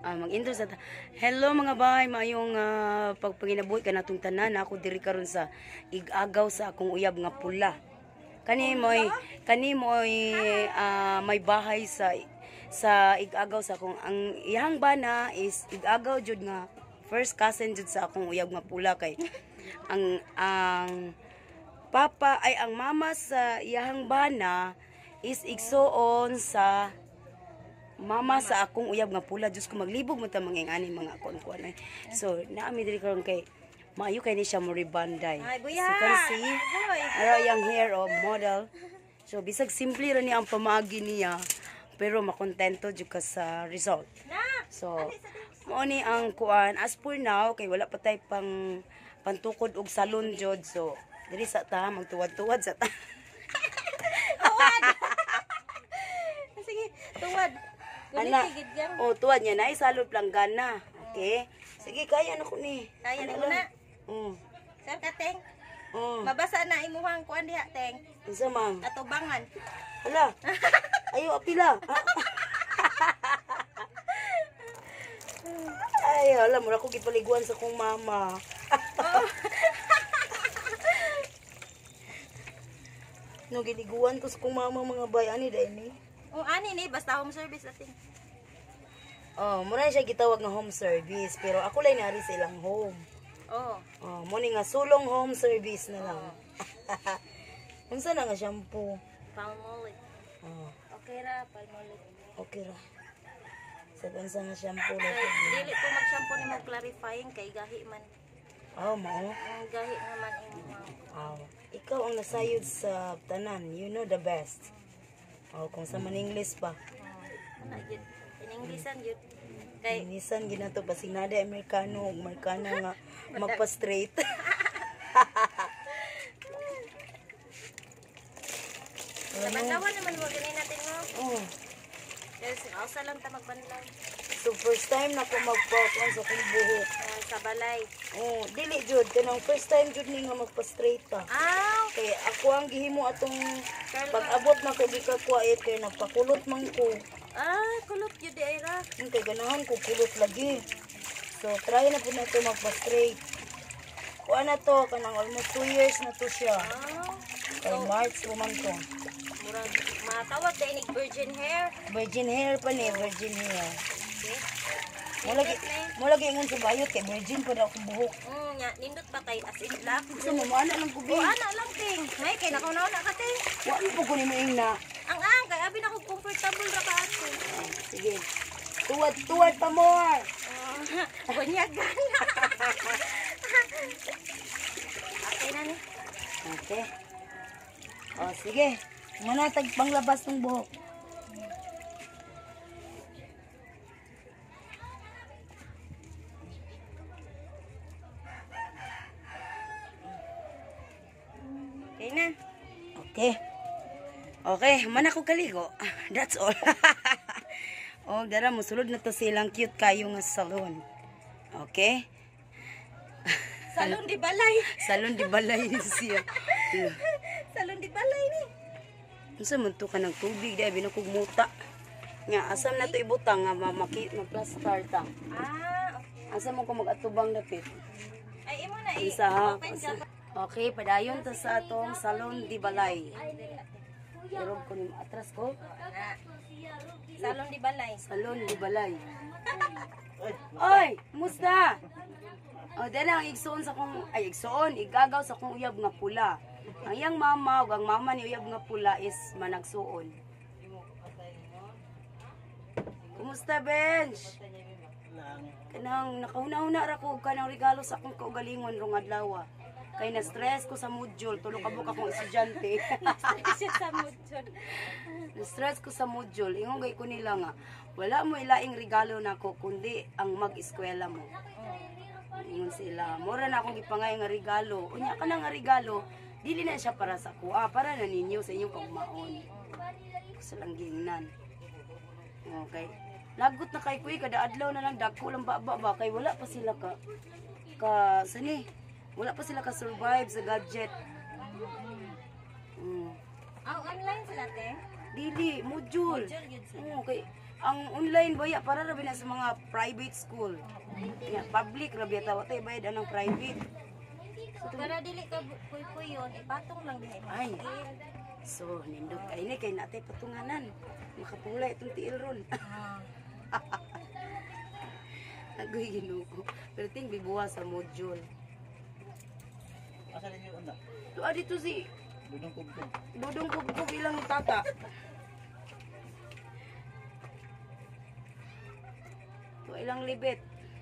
Mag-intro sa ta. Hello mga bay, maayong pagpanginabuhi kanatong tanan. Ako diri karon sa igagaw sa akong uyab nga pula. Kani mo'y may bahay sa igagaw sa akong, ang iyang bana is igagaw jud nga first cousin jud sa akong uyab nga pula, kay ang papa ay ang mama sa iyang bana is igsuon sa mama sa akong uyab nga pula. Diyos ko, maglibog mo ta mga ani mga kuan kuan ay. So naami diri karon kay maayo kay ni siya mo ribanday. Ay, buya! So can see Boy! ara yang hair of model. So bisag simple ra ni ang pamaagi niya, pero makontento jud ka sa result. Na! So mao ni ang kuan as for now, kay wala pa tay pang pantukod og salon jud. So diri sa ta magtuwad-tuwad sa ta. Tuwad! Sige, tuwad. Ana, Gunit, gid gang. oh, tuwad niya na salon planggana. Okay? Sige, kaya na ko ni. Kaya na Ana ko na. lang. Sir ka, Teng. Mabasa na imuhang kuan diha, Teng. Unsa man? Atubangan. Hala. Ayo apila. Ay, hala, mura ko gipaliguan sa kong mama. No, giliguan ko sa kong mama, mga bay. Ani dahil ni? Oh, ani ni basta home service ating. Oh, mura siya gitawag nga home service, pero ako lang nari sa ilang home. Oh. Oh, mo ni nga sulong home service na lang. Unsa na nga shampoo? Palmolive. Oh, Okay ra, Palmolive. Okay ra. Sa unsa nga shampoo Kay lang. dili ko mag-shampoo nimo clarifying kay gahi man. Oh, mao. Ang gahi naman imong. Oh, ikaw ang nasayod sa tanan. You know the best. Oh, kung sa man English pa. Oh, ana gyud. In-Englishan gyud. Kay Inisan ginato basig nada Amerikano ug Amerikana nga magpa-straight. Sa banlawan naman mo gani natin mo. Oh. Kasi asa lang ta magbanlaw. So first time na ko magpa-kuan sa akong buhok. Ah, sa balay. Oh, dili jud kanang first time jud ni nga magpa-straight ta. Aw, Kay ako ang gihimo atong pag-abot na ko gikakuait kay nagpakulot man ko. Ah, kulot gyud di ay ra. Kay ganahan ko kulot lagi. So try na pud na to magpa-straight. Kuha na to kanang almost 2 years na to siya. Aw, Kay March pa man to. Murag matawag dai nig virgin hair. Virgin hair pa ni, virgin hair. Okay. Mo lagi ingon sa bayot kay virgin pa daw akong buhok. Nya nindot ba kay as in black? Gusto mo maana lang ko Oh, bi. ana lang, Ting. May kay nakauna ka, Ting. Wa mo po ko nimo ingna. Ang kay abi na ko comfortable ra ka ato. Sige. Tuwad tuwad pa more. Oh, bunyagan. Okay na ni. Okay. O, sige. Manatag panglabas ng buhok. Okay na. Okay. Okay, man ako kaligo. That's all. Oh, dara musulod na to silang cute kayo nga salon. Okay? Salon di balay. Salon di balay siya. Salon di balay ni. Unsa man to ka ng tubig dai binakog muta. Nga asam na to ibutang nga mamaki ma-plaster ta. Ah, okay. Asa mo ko mag-atubang dapit? Ay imo na i. Isa ha. Open ka. Okay, padayon ta sa atong salon di balay. Pero ko ni atras ko. Na. Salon di balay. Salon di balay. Oy, musta? O, dahil ang igsuon sa kong, ay igsuon, igagaw sa kong uyab nga pula. Ang iyang mama, ug ang mama ni uyab nga pula is managsuon. Kumusta, Bench? Kanang nakahuna-huna ra ko og kanang regalo sa akong kaugalingon rong adlaw. Kay na stress ko sa module, tulo ka buok akong estudyante. Siya sa module. Na-stress ko sa module, ingon gay ko nila nga wala mo ilaing regalo nako kundi ang mag-eskwela mo. Ingon sila, mura na akong gipangay nga regalo. Unya ka na nga regalo, dili na siya para sa kuha, para na ninyo sa inyong kaugmaon. Sa lang giingnan. Okay. Lagot na kay kuy kada adlaw na lang dagko lang baba ba kay wala pa sila ka ka sani. Wala pa sila ka survive sa gadget. Aw, online sila, te. Dili, module. Module gyud sila. Oo, kay Ang online baya para ra na sa mga private school. Ya, public ra biya ta, wa tay bayad anang private. Para dili ka puy-puyon, ipatong lang diha imong Ay. tiil. So, nindot kay ni kay natay patunganan. Makapulay itong tiil ron. Ah. Agoy, Ginoo. Pero ting bibuha sa module. Asa rin yung una? Tuwa dito si Dudong kubkub. Dudong Kubkub ilang tata. Tuwa ilang libet.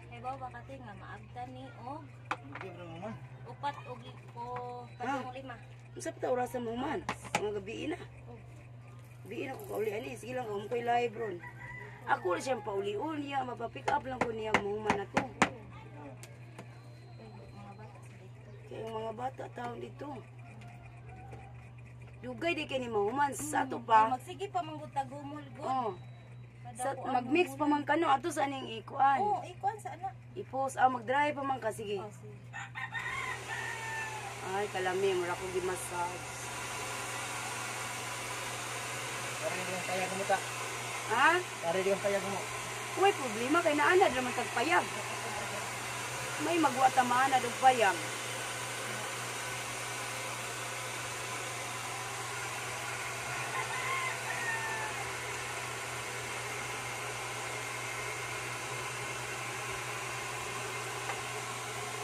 Kay bawo ba ka nga maagta ni og Hindi ba naman? upat og o padung lima. Unsa pa ta orasan mo man? Mga gabi na. Gabi na ko kauli ani. Sige lang kung ko'y live ron. Ako ra siyang paulion niya, mapapick up lang ko niya mahuman ako. Kay mga bata sa dito. Kaya ang mga bata taon dito. Dugay di kay ni mahuman sa ato Kay pa. magsige pa man gud tagumol gud. Oh. Sa, mag-mix pa man kano ato sa aning ikuan. Oo, ikuan sa ana. I-post ah, mag-dry pa man ka sige. Oh, sige. Ay, kalami mura ko gi-massage. Para hindi kang kaya kumuta. Ha? Para hindi kang kaya kumu. Uy, problema kay naanad raman tagpayag. May magwa ta maanad og payag.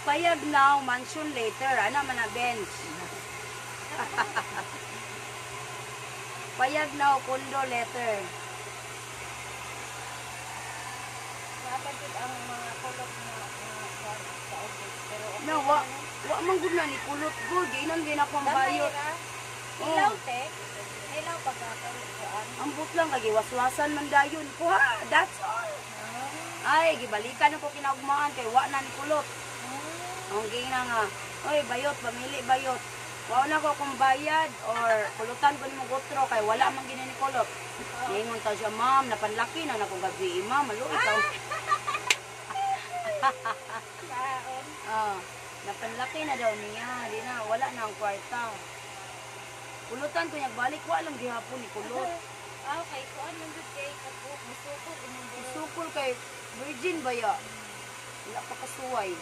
Payag now, mansion later. Ana man na bench. Payag now, condo later. Napagod ang mga kulot nga mga kuan sa ubos. Pero okay Na, wa man gud na ni kulot gud. Giinan gid ako ang Gamay bayot. ra. Oh. Ilaw te. Ilaw pagka kuan. Ambot lang kay giwaswasan man dayon ko ha. That's all. Ay, gibalikan ako kinaugmaan kay wa na ni kulot. Ang gina nga, oy bayot, pamili bayot. Wa na ko kung bayad or kulutan ko nimo gutro kay wala man gini ni kulot. Niingon ta siya, ma'am, napanlaki na nakong gabi, ma'am, maluoy ka. Kaon. Ah, napanlaki na daw niya, di na wala na ang kwarta. Kulutan ko niya balik wa lang gihapon ni kulot. Ah, kay kuan man gud kay kapok musukol imong buhok. Sukol kay virgin ba ya? Wala pa kasuway.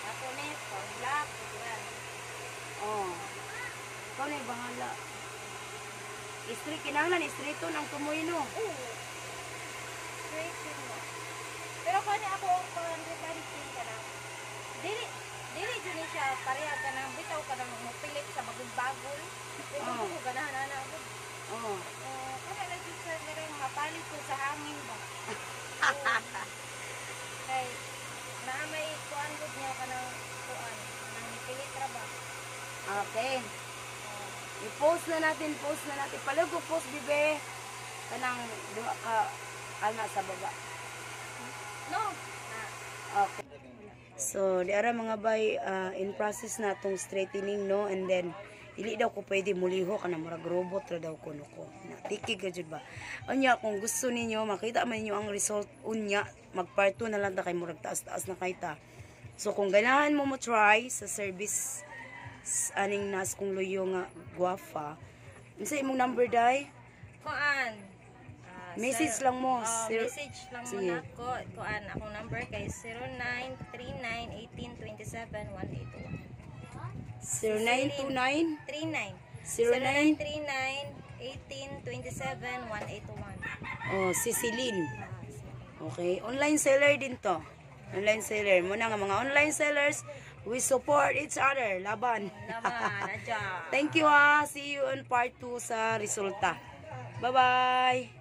Ako ni pang-black kuan. Oh. Ikaw na yung bahala. Istri, kinahanglan, istrito ng tumoy no. Oo. Straight yun mo. Pero kani ako ang kuan reparation ka na. Dili dili jud ni siya pareha ka nang bitaw ka nang mopilit sa bagol-bagol. Dili Oo. ko ganahan ana ako. Oh. Oh, kana lang jud sa kanang mapalit ko sa hangin ba. Oo. Kay naa may kuan gud niya kanang kuan nang nipilit ra ba. Okay. Oo. I-post na natin, post na natin. Palag ko post, bibe. Kanang duha ka ana sa baba. No. Na. Okay. So, di ara mga bay, in process na atong straightening, no? And then, dili daw ko pwede muliho kana murag robot ra daw kuno ko. Na tikig ka jud ba. Unya kung gusto ninyo makita man ninyo ang result unya, mag part 2 na lang ta kay murag taas-taas na kay ta. So kung ganahan mo mo try sa service aning nas kong luyo nga guwafa. Unsa imong number dai? Kuan. Ah, Message lang mo. Oh, message lang mo Sige. na ko. Kuan, akong number kay 0939-1827-181. 0929 39. 09 0939-1827-181. Oh, si Celine. Okay, online seller din to. Online seller. Muna nga mga online sellers, we support each other. Laban. Laban, adya. Thank you ha. See you on part 2 sa resulta. Bye-bye.